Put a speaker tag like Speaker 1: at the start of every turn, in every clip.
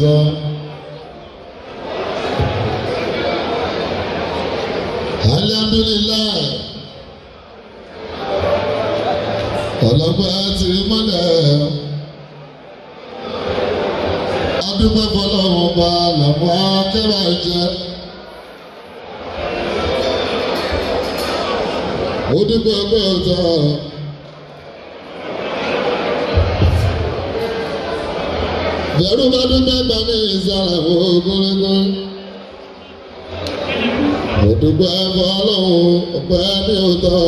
Speaker 1: sọ. Alhamdulillah, ọlọ́pàá ti mọ́lẹ̀, adúpẹ́ fọlọ́run bá lọ́mọ akẹ́rọ jẹ. Ó dúpẹ́ pé ó tọ́. Bẹ̀rù bá dúpẹ́ gbà ní ìsàlẹ̀ ogúnrégún. Ó dúpẹ́ fọlọ́run ọpẹ́ ní òótọ́.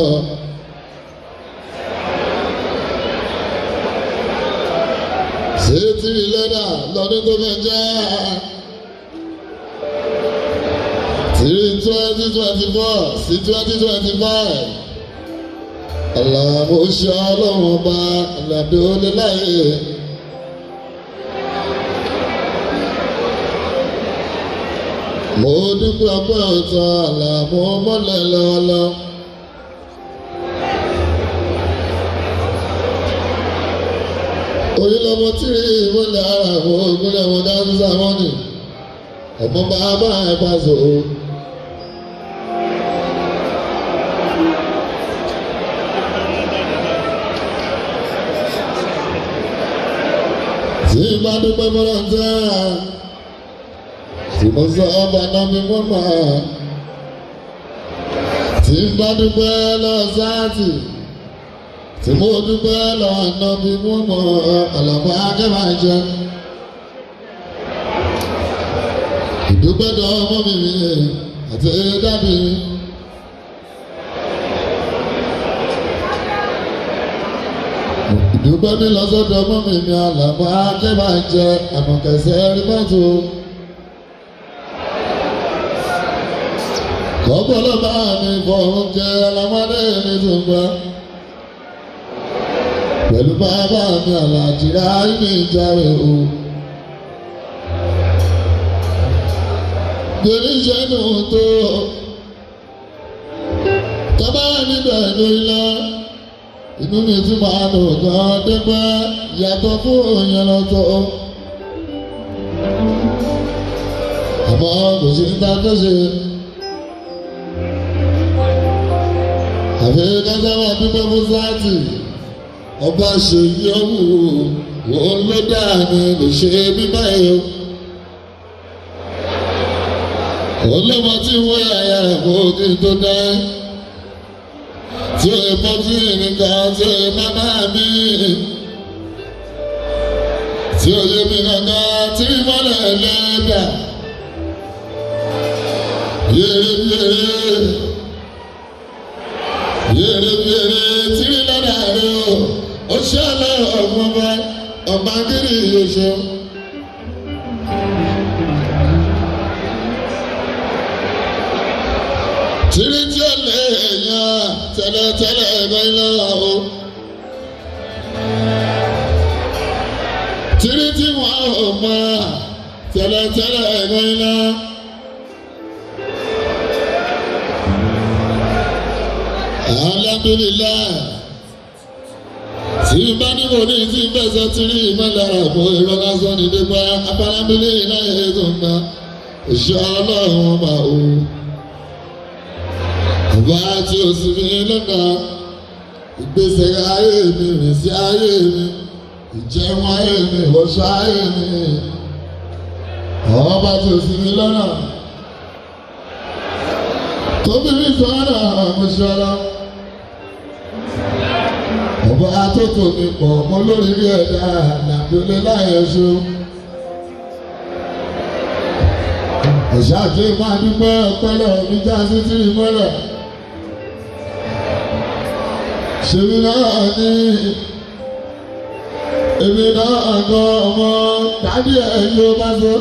Speaker 1: Ṣé tìrì lẹ́dà lọ́dún tó kọjá? Tìrì 2024 sí 2025. Àlàmú ṣe ọlọ́run ọba àlàdó léláyè. Mo dúpẹ́ ọpẹ́ ọ̀tọ̀ àlàmú mọ́lẹ̀ lọ́lọ́. Orílẹ̀-ọmọ tí rí ìmọ̀lẹ̀ ara àwọn ògúnlẹ̀ wọn dájú sámọ́nì. Ọmọ bàbá ẹ̀ bá sọ. Tí bá dúpẹ́ bọ́lá ń tẹ́, tí mo sọ ọba náà mi mọ́ máa. Tí bá dúpẹ́ lọ sáàtì, tí mo dúpẹ́ lọ àná mi mọ́ mọ́ àlàbọ̀ akẹ́bà jẹ. Ìdúpẹ́ dọ̀ ọmọ mi mi àti dábì mi. Ìdúpẹ́ mi lọ sọ́dọ̀ ọmọ mi mi àlàbọ̀ akẹ́bà jẹ àmọ̀kẹ́sẹ̀ rí mọ́tò. Ọ̀pọ̀lọpọ̀ mi fọ̀rùn jẹ́ alámọ́dé mi tó ń gbà. Pẹ̀lú bàbá mi àlàjìrá mi járe o. Torí ìṣẹ́nu tó tọ́ba níbẹ̀ lórí lọ. Inú mi tún máa dùn gan dẹ́gbẹ́ yàtọ̀ fún òyìn lọ́tọ̀. Àmọ́ kò sí ní ta tó ṣe. Àfi kásáwá dúpẹ́ fún sáàtì ọba ṣèyí ọ̀hún òun ló dá mi lè ṣe bí báyìí o. Òun ló mọ tí wọ́n yàyà rẹ̀ kó kí n tó dá tí ó yẹ pọ́ sí nìkan tí ó yẹ bàbá mi tí ó yẹ mi kankan tí mọ́lẹ̀ lẹ́dà yéré yéré yèrè yèrè tírí lọ́dà rẹ o ó ṣe ọlọ́run ọba ọba kiri yóò ṣe. Tírí tí ó lè yàn tẹ́lẹ̀tẹ́lẹ̀ ẹ̀rọ ilé o. Tírí tí wọ́n ò mọ̀ tẹ́lẹ̀tẹ́lẹ̀ ẹ̀rọ ilé. Alhamdulillah, tí bá ní mo ní tí bẹ́sẹ̀ tí rí ìmọ̀lára mo irọ́ lásán ní nípa afárábílẹ̀ láyé tó ń gba òṣìṣẹ́ ọlọ́run ọba o. Ọba tí o sì fi lọ́nà ìgbésẹ̀ ayé mi, rìn sí ayé mi, ìjẹun ayé mi, ìwọṣọ ayé mi. Ọba tí o sì fi lọ́nà tóbi mi sọ́nà àmúṣọlá. Ọba tó mi pọ̀ mọ́ lórí rí ẹ̀dá làbíolé láyé ṣó. Ẹ̀ṣá tí máa dúpẹ́ ọpẹ́lẹ̀ mi já sí tìrì mọ́lẹ̀. Ṣèmi náà ní èmi náà gan ọmọ dádì ẹ̀ yóò bá sọ.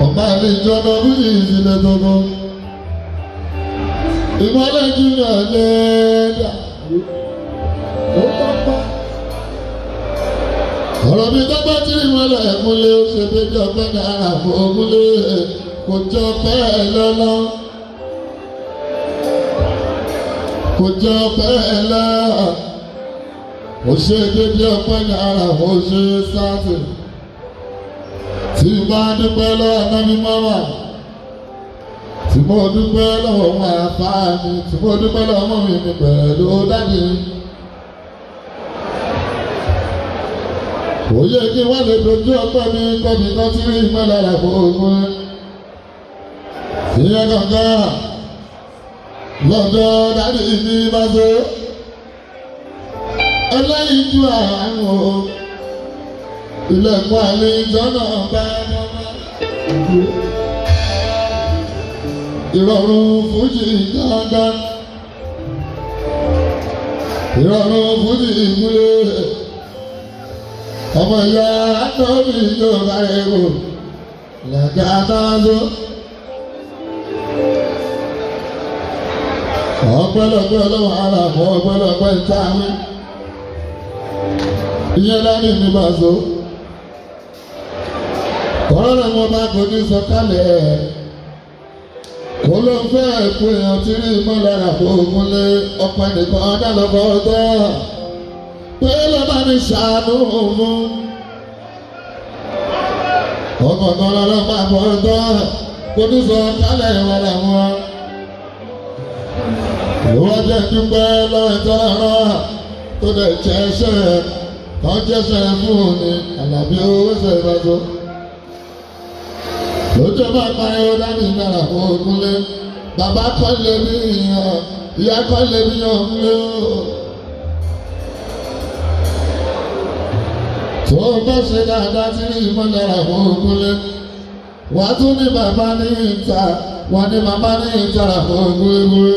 Speaker 1: Ọba mi jọba fún ìdílé gbogbo. Ìmọ̀lẹ̀ jùlọ lẹ́ẹ̀dá. Ó pápá. Ọ̀rọ̀ mi tọ́pẹ́ tí ìmọ̀lẹ̀ ẹ̀kúnlé ó ṣe débi ọpẹ́ náírà fún ogúnlé kò jọ pẹ́ lọ́lọ́. Kò jọ pẹ́ lọ́. Ó ṣe débi ọpẹ́ náírà fún oṣù sáàtì. Tí n bá dúpẹ́ lọ́wọ́ Anábì mọ́wà, tí mo dúpẹ́ lọ́wọ́ wọn àfáà mi, tí mo dúpẹ́ lọ́wọ́ mọ́ mi ní pẹ̀lú dádì. Kò yẹ kí wọ́n lè dojú ọpẹ́ mi kọ́bi kan tí rí mọ́lára gbogbo. Ìyẹn gangan lọ́dọ̀ dádì mi bá so. Ẹlẹ́yinjú àánú o, ilẹ̀kùn àlejò náà bá mọ́mọ́. Ìrọ̀rùn fújì gángan. Ìrọ̀rùn fújì ìgúlẹ̀. Ọmọ ìyá àtọ́bí yóò bá rẹ̀ wò. Làgàtà ló. Ọpẹ́lọpẹ́ Ọlọ́run ara mọ́ ọpẹ́lọpẹ́ ìtàwé. Ìyẹn lárí mi bá so. Ọ̀rọ̀ náà mo bá kò ní sọ̀kalẹ̀. Kò ló ń fẹ́ ẹ̀kú èèyàn tí rí mọ́lára kó gúnlé ọ̀pẹ nìkan dálọ́kọ̀ tọ́. Pé ló bá mi ṣàánú fún. Ọkọ̀ kan lọ́lọ́ máa bọ̀ tọ́. Kò ní sọ̀kalẹ̀ wà láwọn. Ìwọ́n jẹ́ dúpẹ́ lọ́wọ́ ìtọ́lọ́rọ́ tó dẹ̀ jẹ́ṣẹ́ kan jẹ́ṣẹ́ fún ni Àlàbí owó ṣe ìbáṣọ. Lójú bá pariwo dání náírà fún ogúnlé. Bàbá kọ́ lé ní ìyàn, ìyá kọ́ lé ní ogúnlé o. Tó o bá ṣe dáadáa tí ní ìmọ̀lára fún ogúnlé. Wàá tún ní bàbá ní ìta, wàá ní màmá ní ìta fún ogúnlé.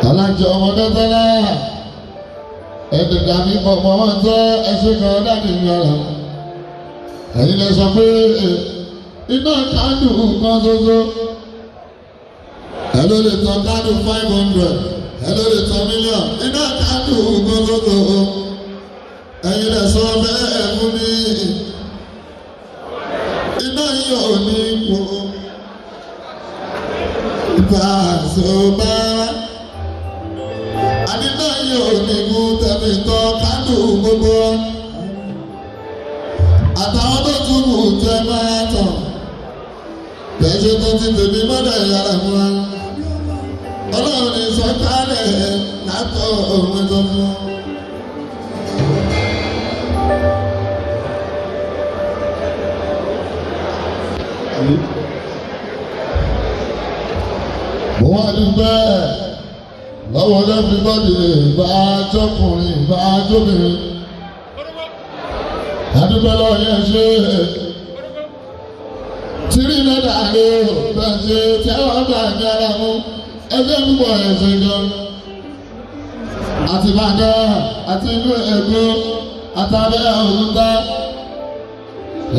Speaker 1: Alájọ ọmọdé tẹ́lẹ̀ ẹ̀dùnkà mi pọ̀ mọ́ wọn tẹ́ ẹṣin kan dáàbì mi ọ̀rọ̀. Ẹ̀yin lè sọ pé iná kánú kan ṣoṣo. Ẹ ló lè tan kánú 500, ẹ ló lè tan mílíọ̀nù, iná kánú kan ṣoṣo. Ẹ̀yin lè sọ bẹ́ẹ̀ fún mi. Iná yìí ò ní kú. Ìbá ṣe bá àdínà yóò ní kú tẹ̀mí tán kánú gbogbo. Àtàwọn tó tún kù tẹ máa tàn. Tẹ̀sí tó ti tèmi mọ́lẹ̀ yàrá mu wa. Ọlọ́run ní sọ́kálẹ̀ látọ̀ òun tó fún wa. Mo wá dúpẹ́ lọ́wọ́ everybody, ìbá jọkùnrin ìbá jóbìnrin. Adúpẹ́ lọ́wọ́ yẹn ṣe tírí lẹ́dà rẹ̀ o bẹ́ẹ̀ ṣe tẹ́wọ́ gbà ní ara mú ẹgbẹ́ púpọ̀ ẹ̀sìn gan. Àti Ìbàdàn àti inú Èkó àtàbẹ́ Òkúta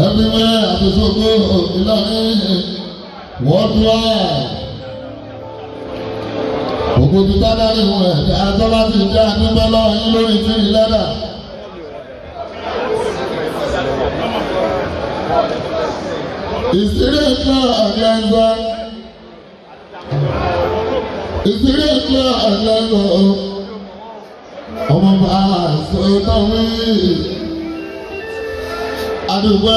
Speaker 1: everywhere àti Ṣògo Ìlọrin worldwide. Gbogbo ibi tá dárí wọn ẹ̀dá tọ́lá ti jẹ́ àdúgbò lọ́wọ́ yín lórí tírí lẹ́dà. Ìṣeré ẹ̀kọ́ ọ̀gbẹ́ngbọ́. Ìṣeré ẹ̀kọ́ ọ̀gbẹ́ngbọ́. Ọmọ bá sọ̀tọ̀ wí. Àdúgbò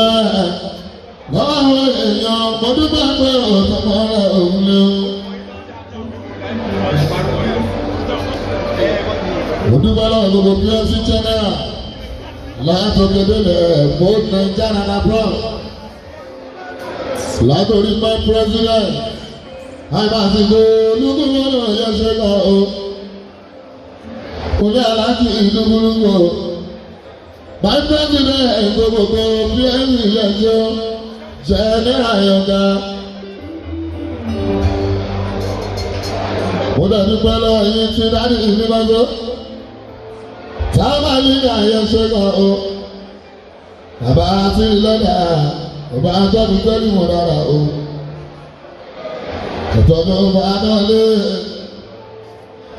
Speaker 1: lọ́wọ́ àwọn èèyàn mo dúpẹ́ pé òtọ́mọ́ rẹ̀ òun lé o. Mo dúpẹ́ lọ́wọ́ gbogbo PFC general látòkèdélẹ̀ both Nigeria and abroad. Látòrí my president, àìmásìkò olúkúlùkù yẹn ṣe lọ o. Kúnlẹ̀ aláàjì ìlúkúlùkù. My president gbogbogbò PFC yẹn ṣe general yọ̀ǹda. Mo dẹ̀ dúpẹ́ lọ́wọ́ yín tí dáàdì mi bá gbọ́. Táwọn nígbà yẹn ṣe lọ o. Bàbá tí lọ́dà bàbá tọ́jú tẹ́lú mọ̀ dára o. Ìtọ́jú bá náà lé.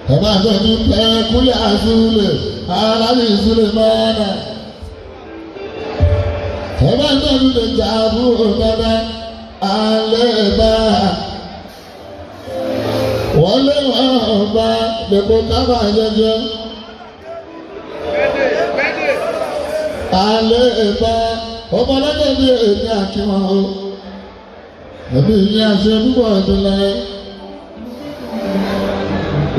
Speaker 1: Bàbá tọ́jú pẹ́ kúlẹ̀ àṣúlẹ̀ aráàlú ìṣúlẹ̀ mọ́nà. Bàbá tọ́jú lè jà fún bàbá alẹ́ bá. Wọ́n lé wọn bá lẹ́kọ̀ọ́ kábà jẹjẹ. Alẹ́ ìbá ọmọ ọlọ́dọ̀ bí èmi àkíwọ̀n o. Ẹ̀mí yín àṣẹ púpọ̀ ọdún láyé.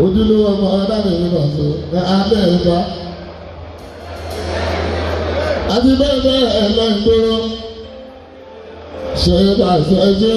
Speaker 1: Ojúlówó ọmọ ọlọ́dọ̀ mi bọ̀ sí alẹ́ ìbá. Àti bẹ́ẹ̀ bẹ́ẹ̀ lọ ìgboro. Ṣé bá ṣe ṣe?